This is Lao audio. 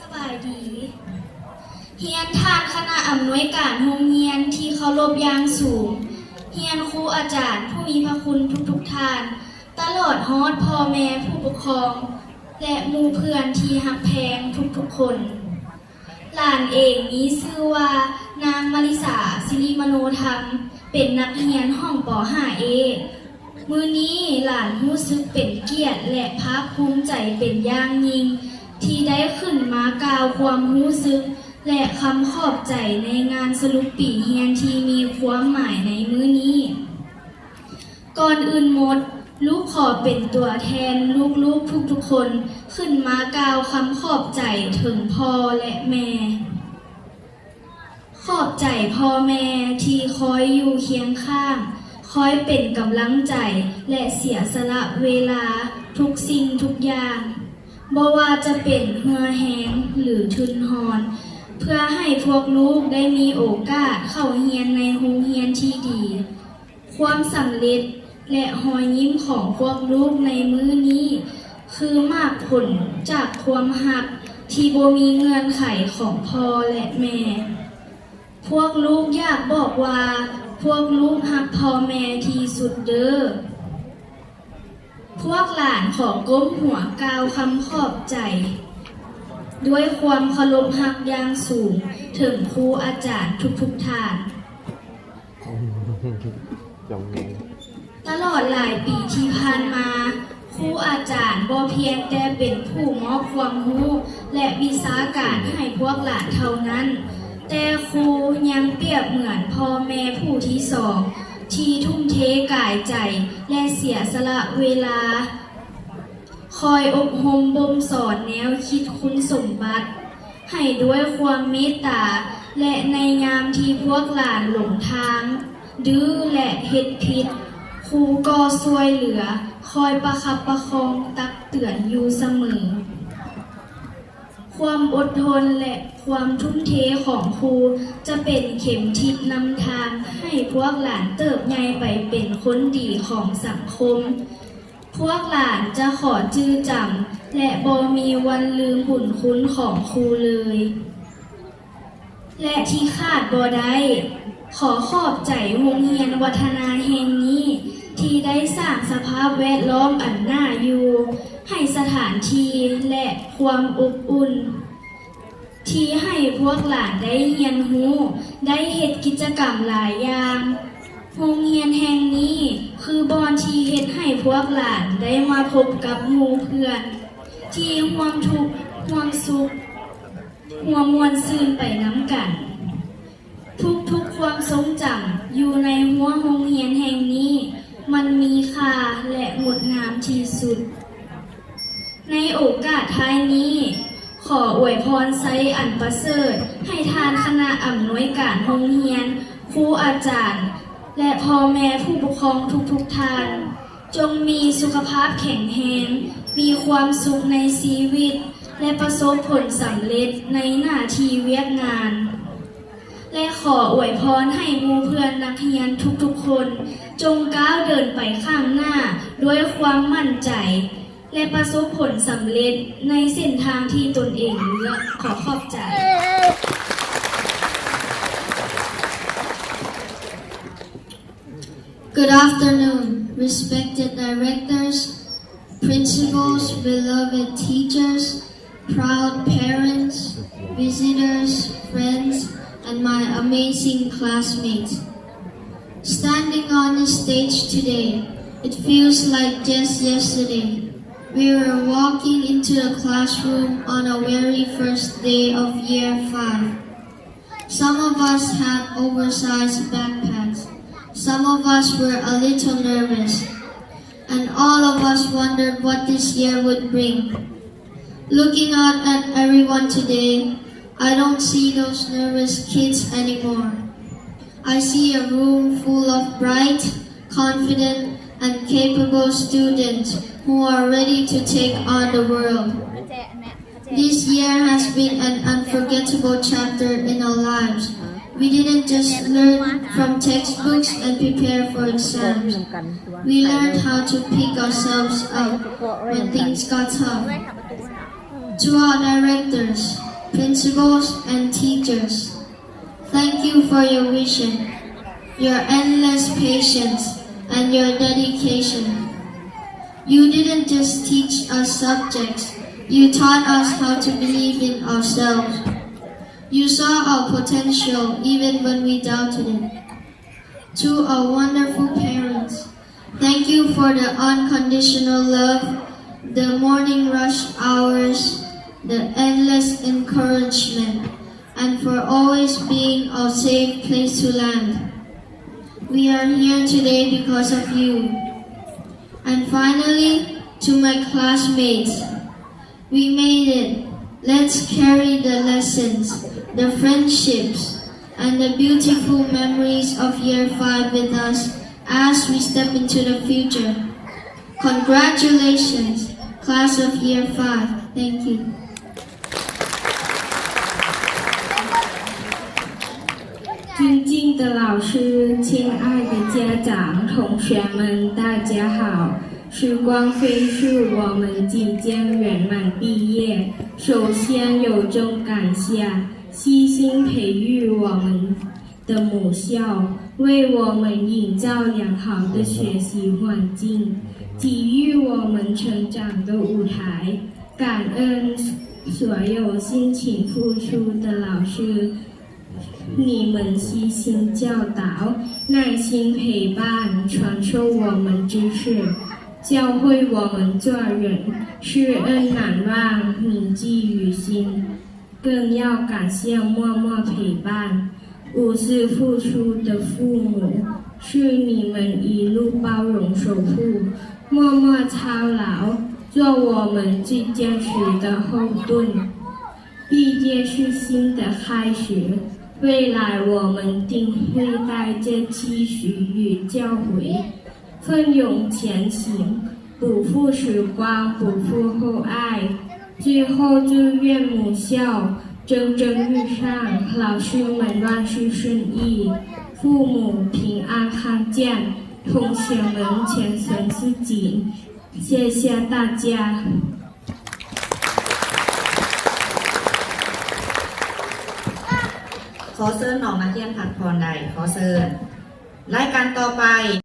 ສະບາຍດີ. ຮຽນທ່ານຄະນະອຳນວຍການໂຮງຮຽນທີ່ເຄົາລົບຢ່າງສູງ, ຮຽນຄູອາຈານຜູ້ມີພະຄຸນທຸກໆທ່ານ, ຕະຫຼອດຮອດພໍ່ແມ່ຜູ້ປົກຄອງ ແລະ ໝູ່ເພື່ອນທີ່ຮັກແພງທຸກໆຄົນ. ຫຼານເອງມີຊື່ວ່າ ນາງ ມາລິສາ ສິລິມະໂນທຳ, ເປັນນັກຮຽນຫ້ອງ ປໍຫ້າເອ. ມື້ນີ້ຫຼານຮູ້ສຶກເປັນກຽດ ແລະ ພາກພູມໃຈເປັນຢ່າງຍິ່ງ ທີ່ໄດ້ຂຶ້ນມາກ່າວຄວາມຮູ້ສຶກ ແລະ ຄຳຂອບໃຈໃນງານສະຫຼຸບປີຮຽນທີ່ມີຄວາມໝາຍໃນມື້ນີ້. ກ່ອນອື່ນໝົດ, ລູກຂໍເປັນຕົວແທນລູກໆທຸກໆຄົນ ຂຶ້ນມາກ່າວຄຳຂອບໃຈເຖິງພໍ່ ແລະ ແມ່. ຂອບໃຈພໍ່ແມ່ທີ່ຄອຍຢູ່ຄຽງຂ້າງ, ຄອຍເປັນກຳລັງໃຈ ແລະ ເສຍສະຫຼະເວລາທຸກສິ່ງທຸກຢ່າງ, ບໍ່ວ່າຈະເປັນເຫື່ອແຮງ ຫຼື ທຶນຮອນ ເພື່ອໃຫ້ພວກລູກໄດ້ມີໂອກາດເຂົ້າຮຽນໃນໂຮງຮຽນທີ່ດີ. ຄວາມສຳເລັດ ແລະ ຮອຍຍິ້ມຂອງພວກລູກໃນມື້ນີ້ ຄືໝາກຜົນຈາກຄວາມຮັກທີ່ບໍ່ມີເງື່ອນໄຂຂອງພໍ່ ແລະ ແມ່. ພວກລູກຢາກບອກວ່າ ພວກລູກຮັກພໍ່ແມ່ທີ່ສຸດເດີ້. ພວກຫຼານຂໍກົ້ມຫົວກ່າວຄຳຂອບໃຈ ດ້ວຍຄວາມເຄົາລົບຮັກຢ່າງສູງເຖິງຄູອາຈານທຸກໆທ່ານ. ຕະຫຼອດຫຼາຍປີທີ່ຜ່ານມາ, ຄູອາຈານບໍ່ພຽງແຕ່ເປັນຜູ້ມອບຄວາມຮູ້ ແລະ ວິຊາການໃຫ້ພວກຫຼານເທົ່ານັ້ນ, ແຕ່ຄູຍັງປຽບເໝືອນພໍ່ແມ່ຜູ້ທີສອງ ທີ່ທຸ່ມເທກາຍໃຈ ແລະ ເສຍສະຫຼະເວລາ ຄອຍອົບຮົມບົ່ມສອນແນວຄິດຄຸນສົມບັດໃຫ້ດ້ວຍຄວາມເມດຕາ ແລະ ໃນຍາມທີ່ພວກຫຼານຫຼົງທາງ, ດື້ ແລະ ເຮັດຜິດ, ຄູກໍຊ່ວຍເຫຼືອ, ຄອຍປະຄັບປະຄອງ, ຕັກເຕືອນຢູ່ສະເໝີ. ຄວາມອົດທົນ ແລະ ຄວາມທຸ່ມເທຂອງຄູຈະເປັນເຂັມທິດນຳທາງໃຫ້ພວກຫຼານເຕີບໃຫຍ່ໄປເປັນຄົນດີຂອງສັງຄົມ. ພວກຫຼານຈະຂໍຈື່ຈຳ ແລະ ບໍ່ມີວັນລືມບຸນຄຸນຂອງຄູເລີຍ. ແລະ ທີ່ຂາດບໍ່ໄດ້, ຂໍຂອບໃຈໂຮງຮຽນວັດທະນາແຫ່ງນີ້ ທີ່ໄດ້ສ້າງສະພາບແວດລ້ອມອັນໜ້າຢູ່, ໃຫ້ສະຖານທີ່ ແລະ ຄວາມອົບອຸ່ນ ທີ່ໃຫ້ພວກຫຼານໄດ້ຮຽນຮູ້, ໄດ້ເຮັດກິດຈະກຳຫຼາຍຢ່າງ. ໂຮງຮຽນແຫ່ງນີ້ຄືບ່ອນທີ່ເຮັດໃຫ້ພວກຫຼານໄດ້ມາພົບກັບໝູ່ເພື່ອນ ທີ່ຮ່ວມທຸກຮ່ວມສຸກ, ຮ່ວມມ່ວນຊື່ນໄປນຳກັນ. ທຸກໆຄວາມຊົງຈຳຢູ່ໃນຮົ້ວໂຮງຮຽນແຫ່ງນີ້ ມັນມີຄ່າ ແລະ ງົດງາມທີ່ສຸດ. ໃນໂອກາດທ້າຍນີ້, ຂໍອວຍພອນໄຊອັນປະເສີດໃຫ້ທ່ານຄະນະອຳນວຍການໂຮງຮຽນ, ຄູອາຈານ ແລະ ພໍ່ແມ່ຜູ້ປົກຄອງທຸກໆທ່ານ, ຈົ່ງມີສຸຂະພາບແຂງແຮງ, ມີຄວາມສຸກໃນຊີວິດ ແລະ ປະສົບຜົນສຳເລັດໃນໜ້າທີ່ວຽກງານ. ແລະ ຂໍອວຍພອນໃຫ້ໝູ່ເພື່ອນນັກຮຽນທຸກໆຄົນ ຈົ່ງກ້າວເດີນໄປຂ້າງໜ້າດ້ວຍຄວາມໝັ້ນໃຈ ແລະ ປະສົບຜົນສຳເລັດໃນເສັ້ນທາງທີ່ຕົນເອງເລືອກ. ຂໍຂອບໃຈ. Good afternoon, respected directors, principals, beloved teachers, proud parents, visitors, friends, and my amazing classmates. Standing on this stage today, it feels like just yesterday. We were walking into the classroom on our very first day of year five. Some of us had oversized backpacks. Some of us were a little nervous. And all of us wondered what this year would bring. Looking out at everyone today, I don't see those nervous kids anymore. I see a room full of bright, confident, and capable students who are ready to take on the world. This year has been an unforgettable chapter in our lives. We didn't just learn from textbooks and prepare for exams. We learned how to pick ourselves up when things got tough. To our directors, Principals and teachers, thank you for your vision, your endless patience, and your dedication. You didn't just teach us subjects, you taught us how to believe in ourselves. You saw our potential even when we doubted it. To our wonderful parents, thank you for the unconditional love, the morning rush hours, the endless encouragement, and for always being our safe place to land. We are here today because of you. And finally, to my classmates, we made it. Let's carry the lessons, the friendships, and the beautiful memories of Year five with us as we step into the future. Congratulations, class of Year five. Thank you. 尊敬的老师，亲爱的家长，同学们，大家好！时光飞逝，我们即将圆满毕业。首先由衷感谢悉心培育我们的母校，为我们营造良好的学习环境，给予我们成长的舞台。感恩所有辛勤付出的老师， 你们悉心教导，耐心陪伴，传授我们知识，教会我们做人，施恩难忘，铭记于心。更要感谢默默陪伴、无私付出的父母，是你们一路包容守护，默默操劳，做我们最坚实的后盾。 毕业是新的开始，未来我们定会带着期许与教诲，奋勇前行，不负时光，不负厚爱。最后，祝愿母校蒸蒸日上，老师们万事顺意，父母平安康健，同学们前程似锦。谢谢大家。 ຂໍເຊີນນ້ອງນັກຮຽນພັກຜ່ອນໄດ້ ຂໍເຊີນ. ລາຍການຕໍ່ໄປ